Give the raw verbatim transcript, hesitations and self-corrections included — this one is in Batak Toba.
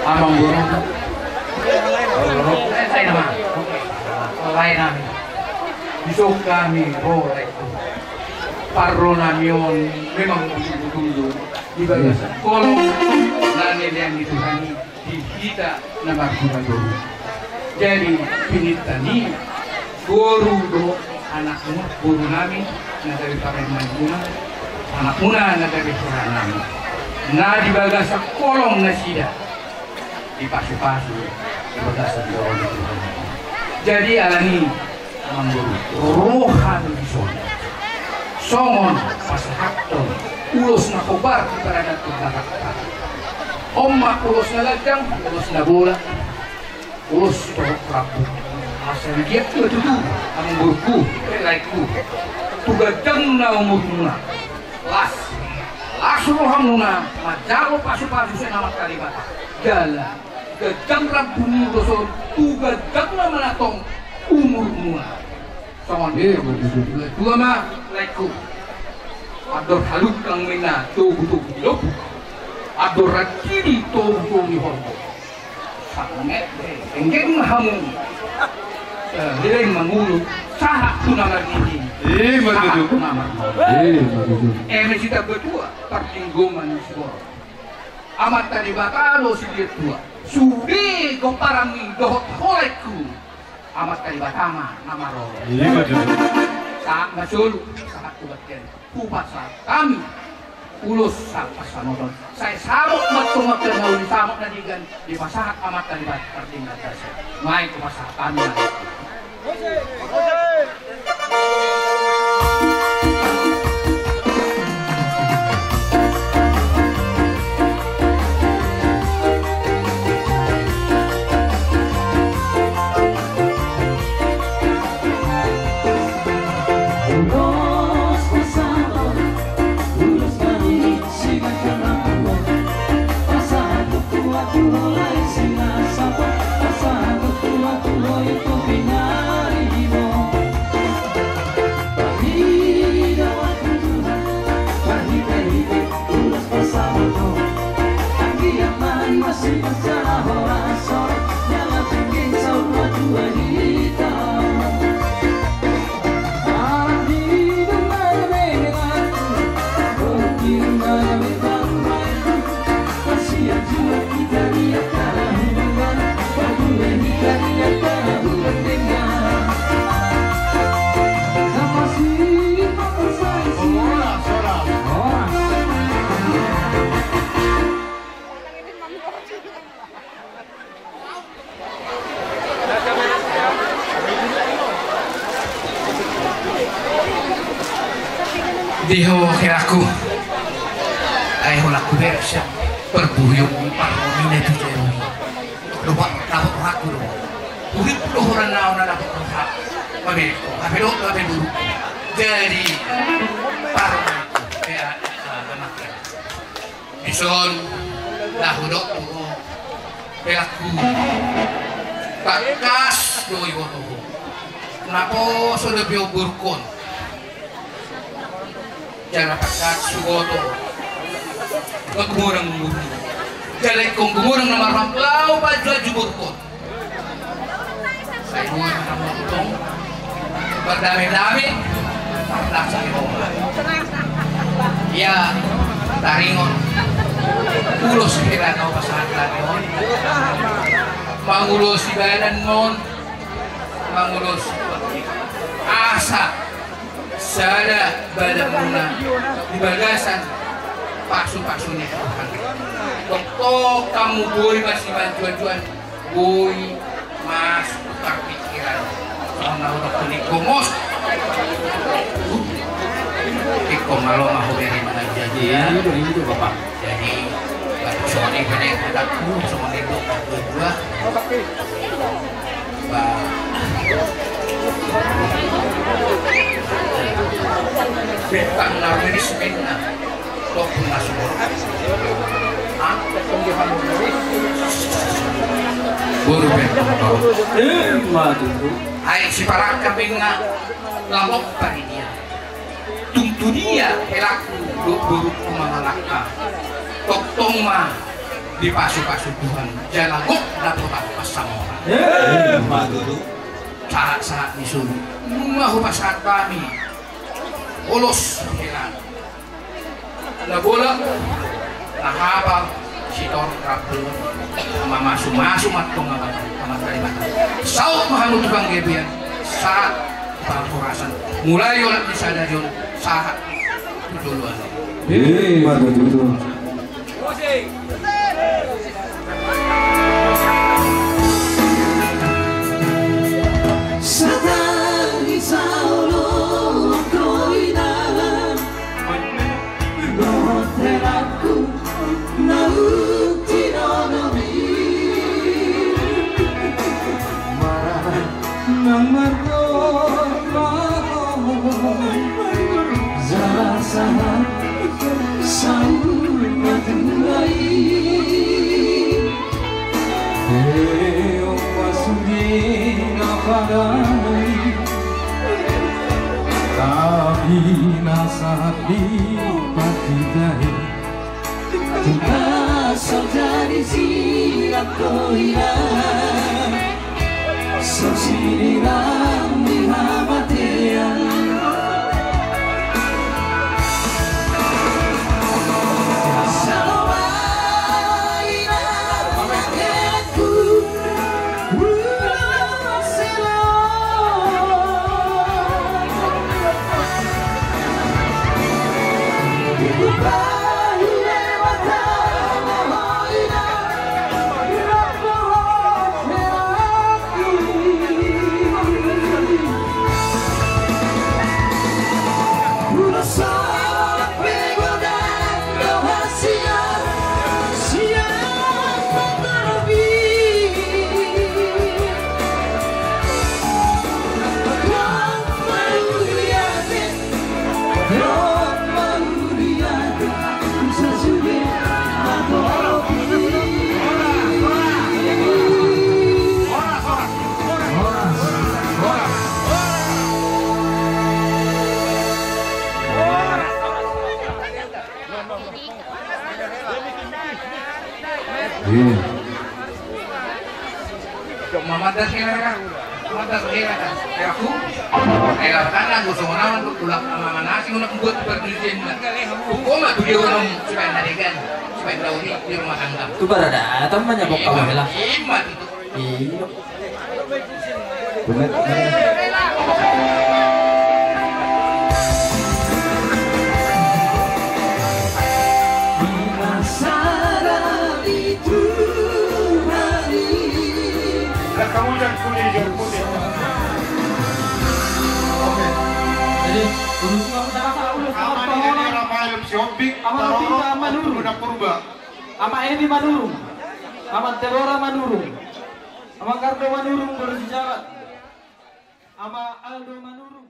Amangboru. Lae nami. Dison hami ro, laengku. Parro nami on memang butuh-butuh di bagasan kolom na nilehon ni Tuhan i di hita na marhula boru. Jadi, pinangido ni boru dohot anakmu, boru nami, na gabe parumaenmuna, anakmuna na gabe hela nami. Na di bagasan kolom nasida dipasupasu di bagasan joro ni Tuhan. Jadi, alani i, amangboru, ro hami dison songon pasahathon ulos na hombar di paradaton Batak. On ma ulos na ganjang, ulos na bolak, ulos dohot rambu. Asa na giat ma tutu, amangboruku, eh, laengku, tu ganjangna umurmuna, las, las rohamuna manjalo pasupasu sian Amanta Debata. Jala ganjang rambu ni ulos on, tu ganjangna ma antong umurmuna. Songon i, eh, ma tutu. Tua ma, laengku. Andor halumpang ninna togu-togu ni lombu. Andor rantidi togu-togu ni horbo. Sanget, eh, engge ma hamu, eh, leleng mangolu, sahat tu na marnini. Eh, ma tutu. Sahat tu na marnini. Eh, ma tutu. Eme sitambatua, partinggoman ni siborok. Amanta Debata do sidia tua. Sude gomparanmi dohot ho, laengku. Amanta Debata ma na maroro. Eh, ma tutu. Sahat ma solu, sahat tu bontean. Hupasahat hami ulos sampas samoton. Sai samot ma antong angka na uli, samot na denggan, dipasahat Amanta Debata pardenggan basa. Nuaeng hupasahat hami ma. Di ho, helangku. Ai, helangku, bersiap. Perbuhuyuk, parmomina tu jero. Dohot, dapot rohangku do. Urip do holan na on na dapot roha. Mabeko, hape do, hape buruk. Jadi, parmomina. Eh, ah, ah, anak. Dison, na hudok tu ho, helangku. Tangkas do iboto ho. Naposo dope omboruk on. Jala tangkas huboto. Gumodang umur. Jala ingkon gumodang na marhambau panjuanju boruk on. Sai dua na motong. Berdame-dame. Langsung dibawa. Ia, taringot. Ulos hela na hupasahat hami on. Mangulosi badan on. Mangulosi. Asa. Sada badanmuna di bagasan pasu-pasu ni Tuhan. Tongtong hamu boi masimanjuanjuan, boi masitukar pikiran. Songon na hudok tu ningku, mos. Ingkon malo ma hubere mangaji. Iya, iya, Bapak. Jadi, baru songon i, bere, baru songon i, dua, dua. Ba. Bintang na riris ninna. Topung na sumur. Hah? Boru bintang tau. Eh, ma tutu. Ai, siparangkap ninna. Lamok paridia. Tung tu dia, helangku, do, borungku mangalangka. Tongtong ma. Dipasupasu Tuhan jala gok dapotan pansamotan. Emma tutu. Sahat-sahat ni solu, nunga hupasahat hami ulos hela na bolon, na hapal, sitorop rap dohot na mamasumasu ma antong Amanta Debata. Saut ma hamu tu panggabean, sahat tu parhorasan, mulai olat ni sadari on sahat tu joloan. Emma tutu. Satangis au olo ho inang, dohot helangku na hutinodomi. Marana nang margogo, jala sahat saur matua i. Eong ma sude na padao i, tapi na sahat di hita i. Tung so jadi jirat ho inang, so sinirang ni hamatean. Jalo ma inang nang helangku. Iya. Mamantas kira kira. Mamantas kira kira. Aku. Kira tangan gosong nama tuh, ulang sama nasi udah buat berdusin. Koma tuh dia orang supaya narikan, supaya tahu di rumah tangga. Itu berada, temannya bokap lah. Iya. Jadi, urusi kamu salah, salah ulos. Ama ni Edi Ramael si Ombik, Ama Roro, Rupika Manurung. Ama Edi Manurung. Ama Tebora Manurung. Ama Kardo Manurung, Boru Sijabat. Ama Aldo Manurung.